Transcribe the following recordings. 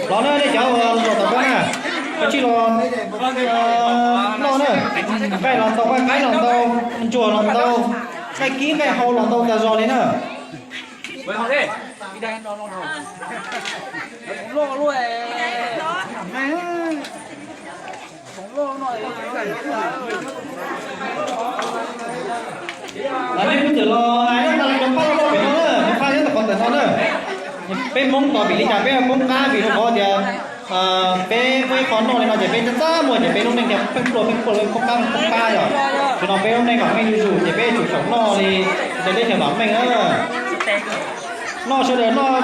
Los na, nej cov uas los tom ko na, koj tsij los noj na. Nqaij los ntau, nqaij qaib los ntau, ntsuag los ntau, nqaij kib nqaij hau los ntau tas zog li na. Nej kuj txawm los hais na, cov phaj loj loj pem no na, cov phaj nyob tom qhov ntawm no na. Peb Hmoob tos vim li cas peb poob qab, vim rau qhov tias peb muaj ib qho noj li no ces peb txaj txaj muag ces peb lub neej thiaj pheej pluag pheej pluag pheej poob qab pheej poob qab yom. Tam sim no peb lub neej kom meej zuj zus ces peb tsum xyaum noj li rau teb chaws vam meej na. Noj sawv daws noj,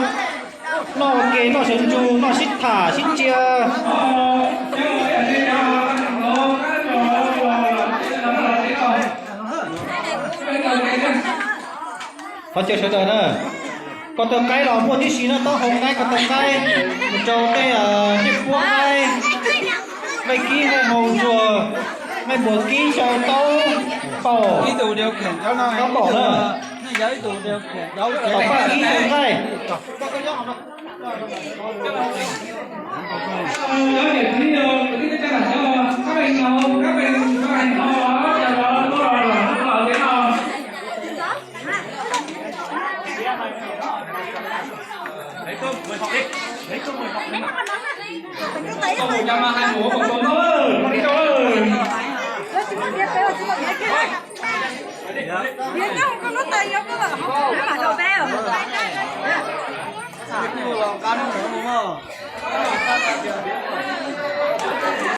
noj ua ke, noj sawv ntsug, noj sib tham sib ntsia. Thov caw sawv daws na, ko taw qaib los muaj tib si na, taub hau qaib, ko taw qaib, mus rau tej nqaij puab qaib, nqaij kib nqaij hau ntsuag, nqaij npuas kib xyaw taub paum, taub paum na, taub paj kib xyaw nqaij.